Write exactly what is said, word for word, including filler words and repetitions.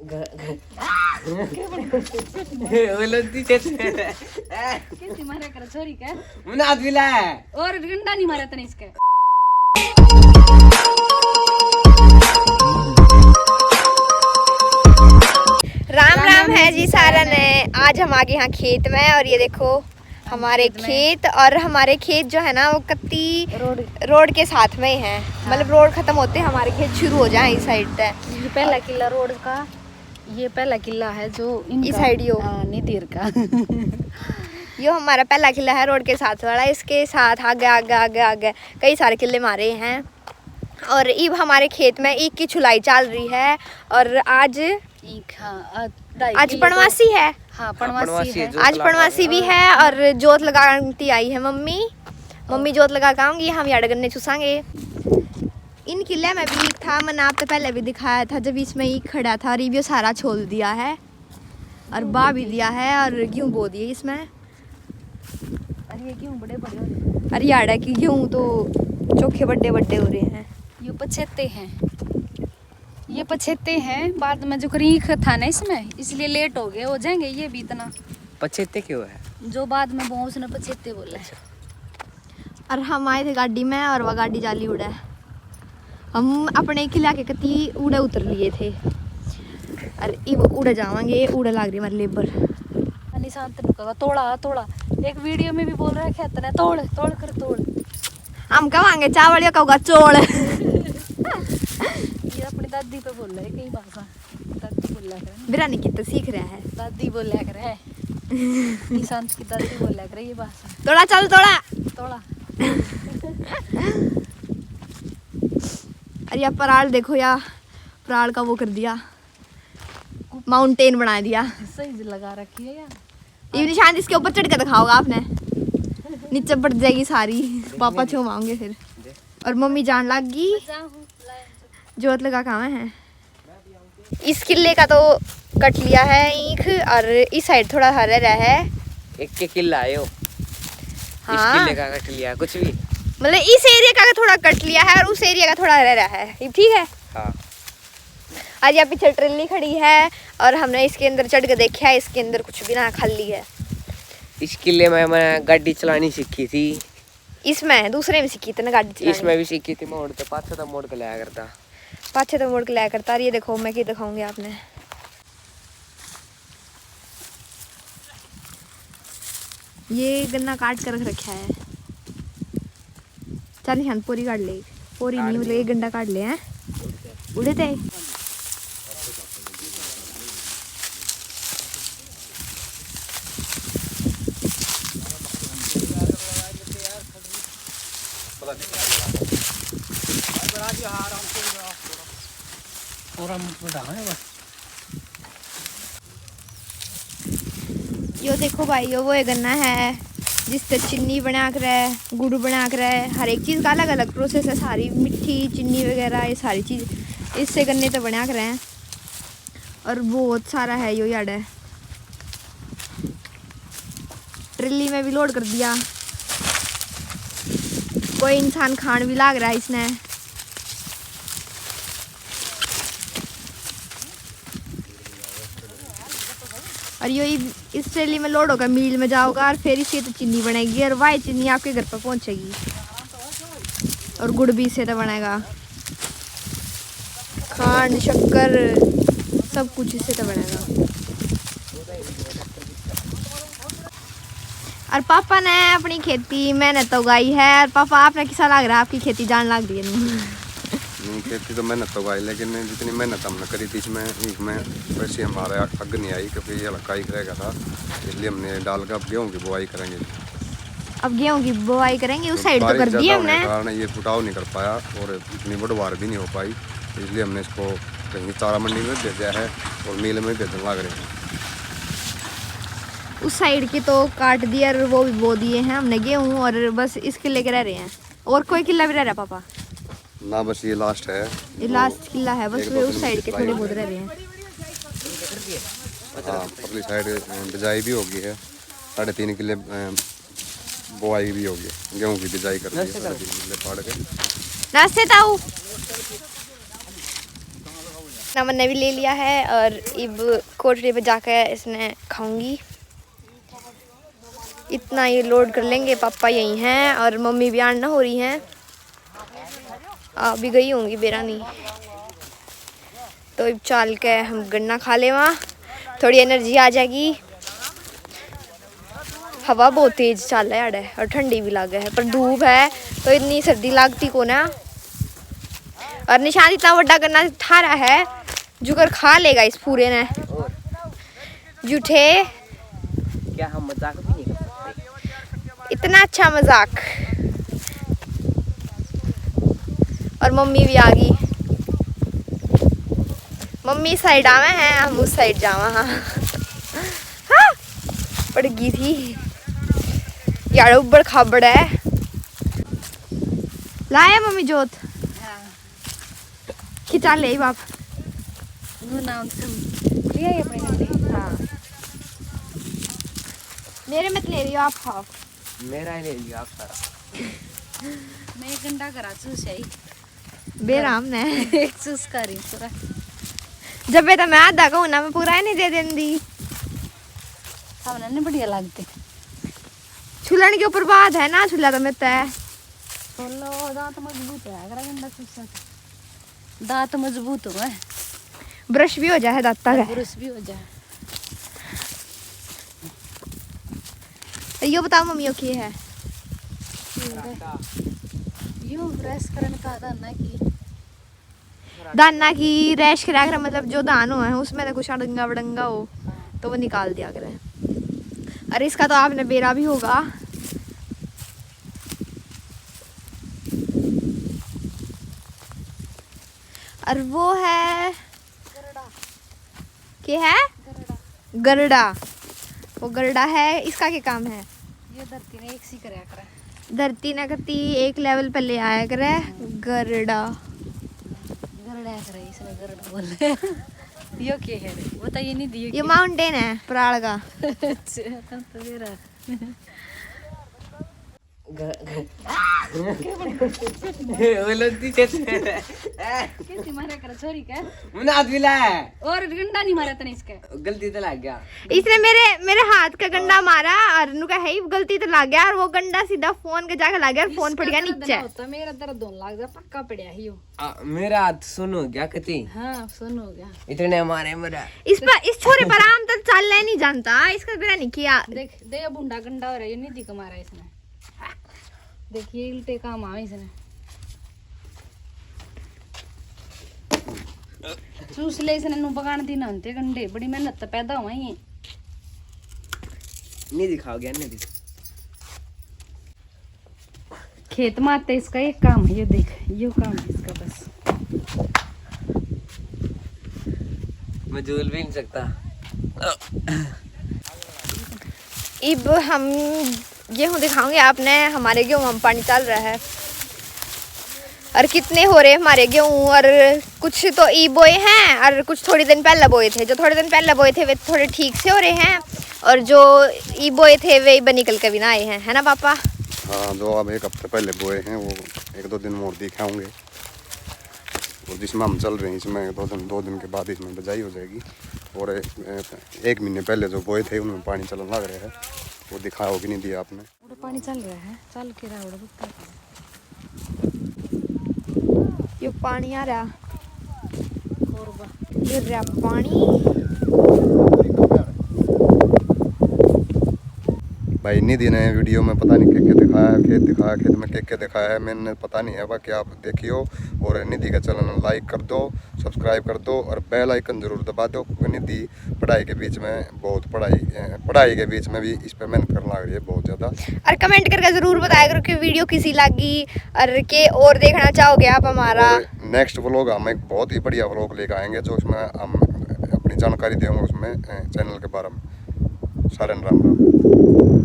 बोलो दी चेत। कैसी मारा कर छोरी का? मैंने हाथ मिला है। और डंडा नहीं मारा तने इसके। राम राम है जी सारा ने। आज हम आ गए यहाँ खेत में और ये देखो हमारे खेत। और हमारे खेत जो है ना, वो कत्ती रोड के साथ में ही है। मतलब रोड खत्म होते हमारे खेत शुरू हो जाए इस साइड पे। ये पहला किला रोड का, ये पहला किला है जो इनका, इस साइड यो। हाँ, निधीर का। यो हमारा पहला किला है रोड के साथ वाला। इसके साथ आगे आगे आगे आगे कई सारे किले मारे हैं। और इब हमारे खेत में ईख की छुलाई चल रही है। और आज ईख, हाँ, आ, ढाई आज किलो तो पनवासी है। हाँ, पनवासी पनवासी है। है, जो आज कलाकार पनवासी भी है और जोत लगाती आई है मम्मी। मम्मी जोत लगा के आऊंगी, हम याड गन्ने चूसांगे। इन किले में भी ईख था, मैंने आप तो पहले भी दिखाया था जब इसमें ईख खड़ा था। और ये भी सारा छोल दिया है और बा भी दिया है और गेहूं बो दिए इसमें। और ये गेहूं बड़े बड़े हो रहे हैं। और याडा की गेहूं तो चोखे बड़े बड़े हो रहे हैं। ये पछेते हैं, ये पछेते हैं। बाद में जो करीख था ना इसमें, इसलिए लेट हो गए, हो जाएंगे ये भी इतना। पछेते क्यों है? जो बाद में वो उसने पछेते बोले। और हम आए थे गाड़ी में और वह गाड़ी जाली उड़े। हम अपने किला के कती उड़े उतर लिए थे। और इब उड़े जावांगे, उड़े लाग रही हमारी लेबर। निशांत ने कहा, "तोड़ा, तोड़ा।" एक वीडियो में भी बोल रहा है, "खेत ने तोड़, तोड़ कर तोड़।" हम कहांगे चावल, ये कहूंगा चोल। ये अपनी दादी पे बोल रहा है कई भाषा। दादी बोला करे। बिरानी की तो सीख रहा है। दादी बोला करे। निशांत की दादी बोला करे ये भाषा। तोड़ा चल, तोड़ा। तोड़ा। अरे या पराल देखो या, पराल का वो कर दिया, माउंटेन बना दिया। सही लगा रखी है यार। ये निशांत इसके ऊपर चढ़ के दिखाओगा आपने, नीचे पड़ जाएगी सारी, पापा छुआओगे फिर। और मम्मी जान लाग गई। जोत लगा कहाँ है? इस किले का तो कट लिया है ईख, और इस साइड थोड़ा सा रह रहा है। एक के किला आयो। इस हाँ। किले का कट लिया कुछ भी। मतलब इस एरिया का थोड़ा कट लिया है और उस एरिया का थोड़ा रह रहा है, ये ठीक है। हाँ। आज यहाँ पीछे ट्रेली खड़ी है और हमने इसके अंदर चढ़ के देखा है, इसके अंदर कुछ भी ना, खाली है। इस किले में मैं गाड़ी चलानी सीखी थी। इसमें दूसरे में सीखी थी ना गाड़ी चलानी। इसमें भी सीखी थी, मोड़ के पाछे तो मोड़ के लाया करता। पाछे तो मोड़ के लाया करता। और ये देखो, मैं क्या दिखाऊंगी आपने, ये गन्ना काट कर रख रखा है। चल हम पूरी काट ले, पूरी नहीं, मतलब एक गंडा काट ले हैं। उड़े थे। और हम बढ़ावे बस। यो देखो भाई, यो वो गन्ना है जिससे चीनी बना कर, गुड़ बना कर, हर एक चीज़ का अलग अलग प्रोसेस है। सारी मीठी चीनी वगैरह, ये सारी चीज़ इससे गन्ने तो बना कर हैं। और बहुत सारा है यो याडे, ट्रली में भी लोड कर दिया। कोई इंसान खान भी लाग रहा है इसने। और यो इब-, इस ट्रेली में लोड होकर मिल में जाओगा और फिर इसी तो चीनी बनेगी और वही चीनी आपके घर पर पहुंचेगी। और गुड़ भी इससे तो बनेगा, खांड, शक्कर, सब कुछ इससे तो बनेगा। और पापा ने अपनी खेती मेहनत तो उगाई है। और पापा, आपने किसा लग रहा है, आपकी खेती जान लग रही है? नहीं, खेती तो मेहनत तो उगाई, लेकिन जितनी मेहनत हमने करी थी इसमें, इसमें वैसे हमारे अग नहीं आई, क्योंकि ये हल्का ही रहेगा था, इसलिए हमने डाल के अब गेहूं की बुआई करेंगे। अब गेहूं की बुआई करेंगे, उस तो साइड तो बारिश कर दी ज़्यादा होने हमने। के कारण ये फुटाव नहीं कर पाया और इतनी बढ़वार भी नहीं हो पाई, इसलिए हमने इसको कहीं चारा मंडी में भेजा है और मिल में भेजने लग रहे हैं। उस साइड के तो काट दिए और वो भी बो दिए हैं हमने गेहूं, और बस इस किले के रह रहे हैं। और कोई किला भी रह रहा, पापा? ना, बस ये लास्ट है। ये लास्ट किला है, बस एक वो दो उस किलोमीटर साइड के थोड़े बहुत रह रहे हैं। हाँ, परली साइड, अ, बिजाई भी हो गई है। साढ़े तीन किले, अ, बुआई भी हो गई, गेहूं की बिजाई कर दी है, साढ़े तीन किले पाड़ के। रास्ते ताऊ। ना मैंने भी ले लिया है और इब कोठरी पे जाके इसने खाऊंगी। इतना ये लोड कर लेंगे, पापा यहीं हैं और मम्मी भी आना हो रही हैं, आ भी गई होंगी बेरा नहीं। तो इब चाल के हम गन्ना खा ले वहाँ, थोड़ी एनर्जी आ जाएगी। हवा बहुत तेज चल रहा है और ठंडी भी लागे है, पर धूप है तो इतनी सर्दी लगती को ना। और निशांत इतना बड़ा गन्ना ठा रहा है, जुकर खा लेगा इस पूरे ने। झूठे। क्या हम मजाक भी नहीं कर सकते? इतना अच्छा मजाक। और मम्मी भी आ गई। मम्मी साइड आवे हैं, हम उस साइड जावा। हाँ, हाँ। पड़ गई थी यार, उबड़ खाबड़ है। लाया मम्मी जोत? हाँ। खिंचा ले बाप। वो नाम से लिया ये अपने लिए। हाँ। मेरे मत ले रही हो आप, खाओ। मेरा ही ले लिया आप सारा। मैं गंडा करा चूस आई। बेराम ने। एक चूस कर रही पूरा। जब ये तो मैं आधा कहूँ ना, मैं पूरा ही नहीं दे देंदी। खावना नहीं बढ़िया लगते। छुलन के ऊपर बात है ना, छुला तो मैं तय। बोलो, दांत मजबूत है, अगर गंडा चूसा तो। दांत मजबूत हो गए। ब्रश भी हो जाए दांता का। ब्रश भी हो जाए। तो यो बताओ मम्मी, यो की है? यो ब्रश करने का दाना की। दाना की रैश करा कर, मतलब जो धान हो है उसमें तो कुछ अड़ंगा वड़ंगा हो तो वो निकाल दिया करे। अरे इसका तो आपने बेरा भी होगा। और वो है, के है? गरड़ा। वो गरड़ा है, इसका क्या काम है? ये धरती ने एक सी करया करे। धरती ने कती एक लेवल पे ले आया करे। गरड़ा। गरड़ा करे, इसने गरड़ा बोले। यो के है रे? बताइए नहीं दियो ये के। माउंटेन है पराल का। अच्छा, तब तो मेरा। ग-, ग-, वो लड़ती चेत है। कैसी मारे कर छोरी के? मैंने हाथ मिला है। और गंडा नहीं मारा तने इसके। गलती तो लग गया। इसने मेरे, मेरे हाथ का गंडा मारा और नु कहा, "हे, गलती तो लग गया," और वो गंडा सीधा फोन के जाके लग गया और फोन पड़ गया नीचे। तो मेरा दर्द होने लग जा, पक्का पड़या ही हो। आ, मेरा हाथ सुन हो गया कती। हाँ, सुन हो गया। इतने मारे मेरा। इस पर, इस छोरे पर आम तक चाल नहीं जानता, इसका बेरा नहीं किया। देख, दे बुंडा गंडा हो रहा है, ये नहीं दिख मारा इसने। देखिए, उल्टे काम आवे इसने। चूस ले इसने, नू बगान दी ना होते गंडे, बड़ी मेहनत तो पैदा हुआ ही। नहीं दिखाओगे, नहीं दिखा। खेत में आते इसका एक काम है, ये देख, यो काम है इसका बस। मैं झूल भी नहीं सकता। इब हम गेहूं दिखाऊंगे आपने, हमारे गेहूं में पानी चल रहा है और कितने हो रहे हमारे गेहूं, और कुछ तो ई बोए हैं और कुछ थोड़ी दिन पहले बोए थे। जो थोड़े दिन पहले बोए थे वे थोड़े ठीक से हो रहे हैं और जो ई बोए थे वे इब निकल के भी ना आए हैं, है ना पापा? हाँ, जो अब एक हफ्ते पहले बोए हैं वो एक दो दिन में और दिखाऊंगे। और जिसमें हम चल रहे हैं इसमें दो दिन, दो दिन के बाद इसमें बिजाई हो जाएगी। और ए-, एक महीने पहले जो बोए थे उनमें पानी चलन लग रहा है, वो दिखाया हो कि नहीं दिया आपने। उड़े पानी चल रहा है, चल के रहा उड़े ऊपर। यो पानी आ रहा। कोरबा। गिर रहा पानी। भाई निधि ने वीडियो में पता नहीं के के दिखाया है, खेत दिखाया, खेत में के के दिखाया है, मैंने पता नहीं है, बाकी आप देखियो। और निधि का चैनल लाइक कर दो, सब्सक्राइब कर दो और बेल आइकन जरूर दबा दो, क्योंकि निधि पढ़ाई के बीच में बहुत पढ़ाई, अ, पढ़ाई के बीच में भी इस पे मेहनत करने लग रही है बहुत ज़्यादा। और कमेंट करके ज़रूर बताया करो कि वीडियो किसी लगी और के और देखना चाहोगे आप हमारा। और नेक्स्ट व्लॉग हम एक बहुत ही बढ़िया व्लॉग लेकर आएंगे, जो उसमें हम अपनी जानकारी देंगे उसमें, अ, चैनल के बारे में। सारे राम राम।